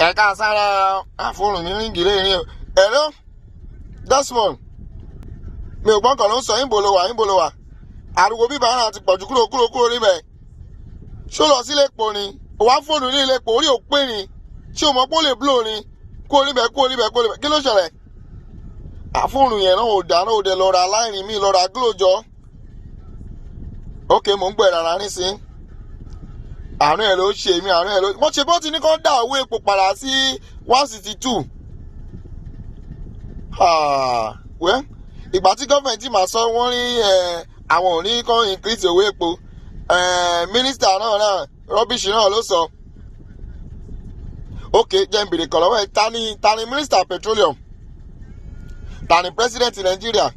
Ẹ̀ka sára àfọ̀rùn mi ring lẹ́yìn o. Hello, Desmond, mi ò gbọ́n kan ló ń sọ. Ìbò ló wà? Ìbò ló wà? Ariwo bíbá náà ti pọ̀jù. Kúrò, kúrò, kúrò níbẹ̀. Ṣó lọ sílé epo ni? Wàá fóònù ní ilé epo, orí ò pé ni? Ṣé o mọ̀ pé ó lè blow ni? Kúrò níbẹ̀, kúrò níbẹ̀, kúrò níbẹ̀. Kí ló ṣẹlẹ̀? Àfóònù yẹn náà ò dáná, ò dẹ lọ ra láìrìn mi, lọ ra Glo jọ. Ok, mò ń gbọ́ ẹ̀ rárá nísìn. Àánú ẹ̀ ló ṣe mí, àánú ẹ̀ ló wọ́n ṣe. Bó ti ní kó dá owó epo padà sí 162. Well, ìgbà tí gọ́ọ̀mẹ̀ntì máa sọ, wọ́n ní àwọn ò ní kó increase owó epo. Mínísítà náà rubbish náà ló sọ. Ok, jẹ́ n bèrè kọ̀ lọ́wọ́ ẹ̀. Ta ni mínísítà petroleum? Ta ni president Nàìjíríà?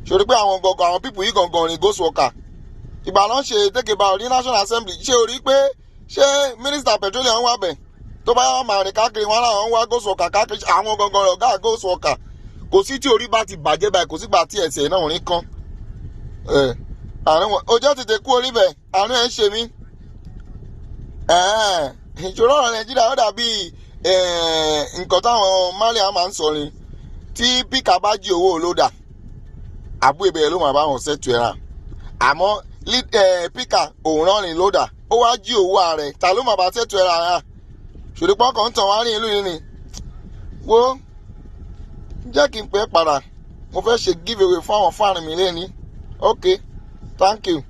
Ṣòrí pé àwọn gangan, àwọn people yìí gangan ni ghost worker. Ìgbà náà ṣe take about ní National Assembly, ṣé o rí pé ṣé mínísítà petroleum wà bẹ̀? Tó bá yà máa rìn káàkiri, wọn làwọn ń wá ghost worker káàkiri. Àwọn gangan ọ̀gá ghost worker. Kò sí tí orí bá ti bàjẹ́ báyìí, kò sígbà tí ẹsẹ̀ náà rí kán. Àrùn wọn ojú tètè kú orí bẹ̀. Àrùn ẹ̀ ń ṣe mí. Ìṣòro ọ̀rọ̀ Nàìjíríà, ó dàbí nǹkan táwọn Malian máa ń sọ ni. Tí picker bá jí owó olódà, àbú ibẹ̀ ló máa bá wọn ṣètò ẹ̀ ràn. Àmọ́ picker òun náà ní loader, ó wá jí owó ààrẹ, ta ló máa bá ṣètò ẹ̀ ràn? Ṣòdìpọ̀ kan ń tàn wá ní ìlú yìí ni. Wo, jẹ́ kí n pẹ́ padà, mo fẹ́ ṣe give away fún àwọn fan mi lẹ́ni. Ok, thank you.